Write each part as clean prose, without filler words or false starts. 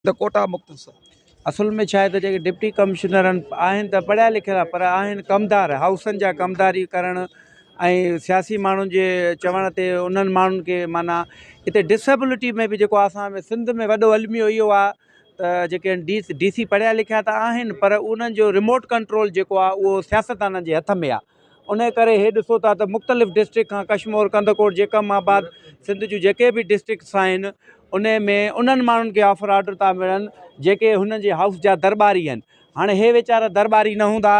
ته ڪوٽا مختصر. اصل ۾ ڇا آهي ته جيڪي ڊپٽي ڪمشنر آهن ته پڙهيا لکيل پر آهن ڪمدار هائوسن جا ڪمداري ڪرڻ ۽ سياسي ماڻهن جي چوڻ تي انهن ماڻهن کي معنيٰ هتي ڊسيبلٽي ۾ به جيڪو اسان سنڌ ۾ وڏو الميو اهو آهي ته جيڪي ڊي ڊي سي پڙهيا لکيا ته آهن پر انهن جو ريموٽ ڪنٽرول جيڪو آهي اهو سياستدانن جي هٿ ۾ آهي انهيء ڪري هي ڏسو ٿا ته مختلف ڊسٽرڪٽ کان ڪشمور ڪنڌڪوٽ جيڪب آباد سنڌ جون جيڪي به ڊسٽرڪٽس آهن انهي ۾ انهن ماڻهن کي آفر آرڊر ٿا ملن جيڪي هنن جي هائوس جا درٻاري آهن هاڻي هي ويچارا درٻاري نه هوندا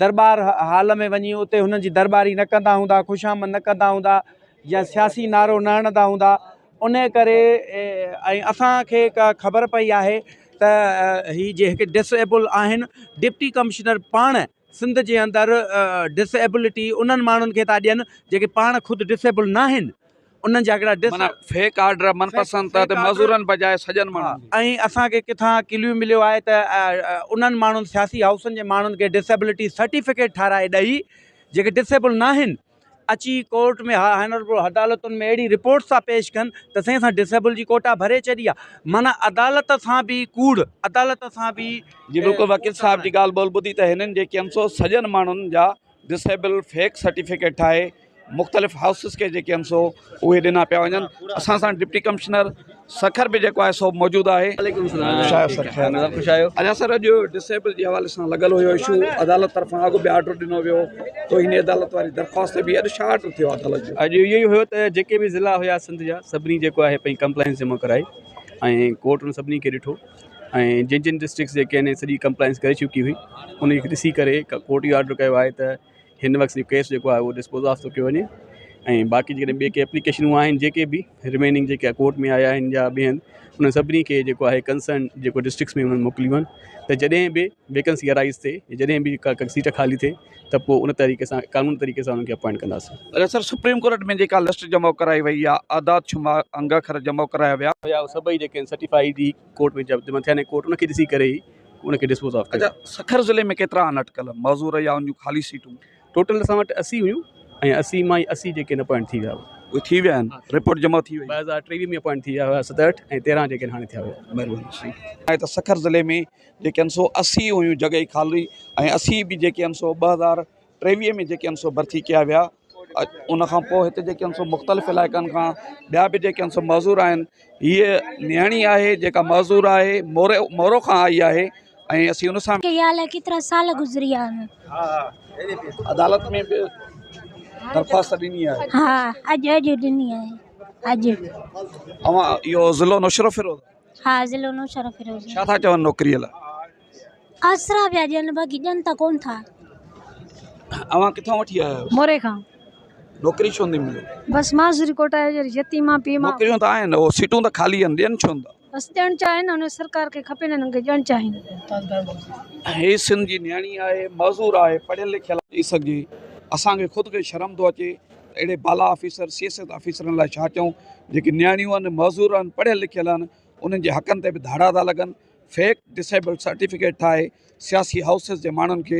درٻار هال ۾ وڃي اتي هنن جي درٻاري نه ڪندا هوندا خوشامد نه ڪندا هوندا يا سياسي نعرو نه هڻندا هوندا انهي ڪري ۽ اسان کي ڪا خبر پئي آهي ته هي جيڪي ڊس ايبل آهن ڊپٽي ڪمشنر پاڻ سنڌ جي اندر ڊس ايبلٽي انهن ماڻهن کي ٿا ڏين جيڪي پاڻ خود ڊس ايبل ناهن انهن جا هڪڙا ڊس معنيٰ فيڪ آرڊر من پسند تحت معذورن بجاء سڄن ماڻهن کي. ۽ اسان کي ڪٿان ڪليو مليو آهي ته انهن ماڻهن سياسي هائوسن جي ماڻهن کي ڊس ايبلٽي سرٽيفڪيٽ ٺاراهي ڏئي جيڪي ڊس ايبل ناهن اچي ڪورٽ ۾ هائنربل عدالتن ۾ اهڙي رپورٽس ٿا پيش ڪن ته سائين اسان ڊسيبل جي ڪوٽا ڀري ڇڏي آهي معنيٰ عدالت سان به ڪوڙ عدالت سان به جي بلڪل وڪيل صاحب جي ڳالهه ٻولهه ٻڌي ته هنن جيڪي آهن سو سڄن ماڻهن جا ڊسيبل فيڪ سرٽيفڪيٽ ٺاهي مختلف هائوسز کي جيڪي آهن سو اهي ڏنا پيا وڃن اسان سان ڊپٽي ڪمشنر سکر به جيڪو آهي سو موجود آهي. وعليڪم السلام خوش آهيو سر خير آهي خوش آهيو اچا سر اڄ ڊسيبل جي حوالي سان لڳل هيو اشو عدالت طرفان اڳ به آرڊر ڏنو ويو توهين عدالت واري درخواست به اڄ ڇا آرڊر ٿيو عدالت جو اڄ اهو ئي هيو ته جيڪي به ضلعا هيا سنڌ جا سڀني جيڪو آهي پنهنجي ڪمپلائنس جمع ڪرائي ۽ ڪورٽ ان سڀني کي ڏٺو ۽ جن جن ڊسٽرڪٽس جيڪي آهن سڄي ڪمپلائنس ڪري چڪي هئي ان کي ڏسي ڪري ڪورٽ اهو آرڊر ڪيو آهي ته هن وقت اهو ڪيس جيڪو آهي اهو ڊسپوز آف ٿو ڪيو وڃي ۽ باقي جيڪڏهن ٻئي ڪي ايپليڪيشنون آهن جيڪي به رميننگ جيڪي ڪورٽ ۾ آيا آهن يا ٻئي هنڌ انهن سڀني کي جيڪو آهي ڪنسرن جيڪو ڊسٽرڪس ۾ انهن موڪليون آهن ته جڏهن به ويڪنسي ارائيز ٿئي جڏهن به ڪا سيٽ خالي ٿئي ته پوء ان طريقي سان قانون طريقي سان انهن کي اپوائنٽ ڪنداسين. اچا سر سپريم ڪورٽ ۾ جيڪا لسٽ جمع ڪرائي وئي آهي اعداد شمار انگ اکر جمع ڪرايا ويا. هيا سڀئي جيڪي آهن سرٽيفائيڊ ئي ڪورٽ ۾ جمع ٿيا آهن ۽ ڪورٽ ان کي ڏسي ڪري ئي ان کي ڊسپوز آف ڪيو. اچا سکر ضلعي ۾ ڪيترا آهن اٽڪل معذور يا ان جون خالي سيٽون؟ ٽوٽل اسان وٽ 80 هيون ۽ 80 مان ئي 80 جيڪي آهن اپوائنٽ ٿي ويا هئا. اهي ٿي ويا آهن رپورٽ جمع ٿي وئي. 2023 ۾ اپوائنٽ ٿي ويا هئا 67 ۽ 13 جيڪي آهن هاڻي ٿيا هيا. مهرباني سائين. آهي ته سکر ضلعي ۾ جيڪي آهن سو 80 هيون جڳهه خالي ۽ 80 به جيڪي آهن سو 2023 ۾ جيڪي آهن سو ڀرتي ڪيا ويا ان کان پوء هتي جيڪي آهن سو مختلف علائقن کان ٻيا به جيڪي آهن سو معذور آهن هيء نياڻي آهي جيڪا معذور آهي موري مورو کان آئي آهي ۽ اسين ان سان کي يا الائي ڪيترا سال گذري ويا آهن. عدالت ۾ به درخواست ڏني آهي. ها اڄ اڄ ڏني آهي اڄ. اوهان اهو ضلعو نوشهروفيروز. ها ضلعو نوشهروفيروز. ڇا ٿا چون نوڪري لاء؟ آسرا پيا ڏين باقي ڏين ته ڪون ٿا. اوهان ڪٿان وٺي آيا آهيو؟ موري کان. نوڪري ڇو نٿي ملي؟ بس معذوري ڪوٽا جي يتيم آ پيء ماء. نوڪريون ته آهن اهو سيٽون ته خالي آهن ڏين ڇو نٿا؟ بس ڏيڻ چاهين نه سرڪار کي کپي نه انهن کي ڏيڻ چاهين. هي سنڌ جي نياڻي آهي معذور آهي پڙهيل لکيل چئي سگهجي اسان کي خود کي شرم ٿو اچي ته اهڙي بالا آفيسر سي ايس ايس آفيسرن لاء ڇا چئون جيڪي نياڻيون آهن معذور آهن پڙهيل لکيل آهن انهن جي حقن تي به ڌاڙا ٿا لڳن فيڪ ڊسيبل سرٽيفڪيٽ ٺاهي سياسي هائوسز جي ماڻهن کي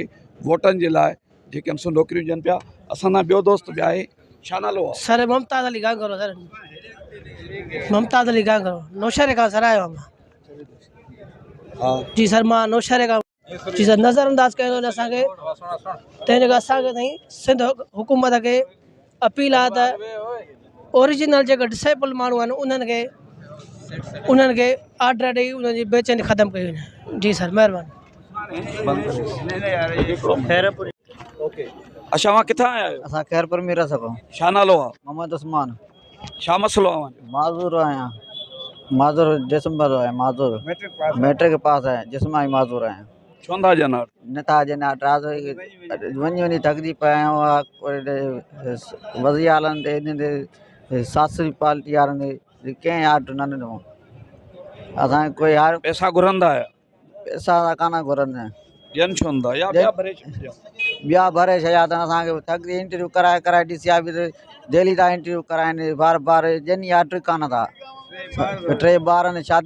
ووٽن جي لاء جيڪي آهن سو نوڪريون ڏين پيا اسان سان ٻيو دوست به آهي ڇا نالو آهي. سر ممتاز علي گانگهرو سر ممتاز علي گانگهرو نوشهري کان سر آيو آهيان مان جي سر مان نوشهري کان جي سر نظر انداز ڪيو وڃي اسان کي تنهن جي ڪري اسان کي سائين سنڌ حڪومت کي اپيل آهي ته اوريجنل جيڪا ڊسيبل ماڻهو آهن انهن کي انهن کي آرڊر ڏئي انهن جي بيچيني ختم ڪئي وڃي جي سر مهرباني. اڇا اوهان ڪٿان آيا آهيو؟ اسان خيرپور ميرس کان. ڇا نالو آ؟ محمد عثمان. ڇا مسئلو آ اوهان جو؟ معذور آهيان معذور جسم آهيان معذور ميٽرڪ پاس آهيان جسماني معذور آهيان. ڇو نٿا ڏين آرڊر؟ نٿا ڏين آرڊر وڃي وڃي ٿڪجي پيا آهيون وزير اعليٰ تي انهن تي ساسي پارٽي وارن تي ڪنهن آرڊر نه ڏنو اسان کي ڪوئي هار پئسا گهرندا آهيو؟ پئسا ته ڪانه گهرن. ڏين ڇو نٿا يا ٻيا ڀري ڇڏيا؟ ٻيا ڀري ڇڏيا اٿن اسان کي ٿڪجي انٽرويو ڪرائي ڪرائي ڊي سي آفيس ڊيلي ٿا انٽرويو ڪرائين بار بار ڏين ئي آرڊر ڪانه ٿا ٽي ٻارن شادي.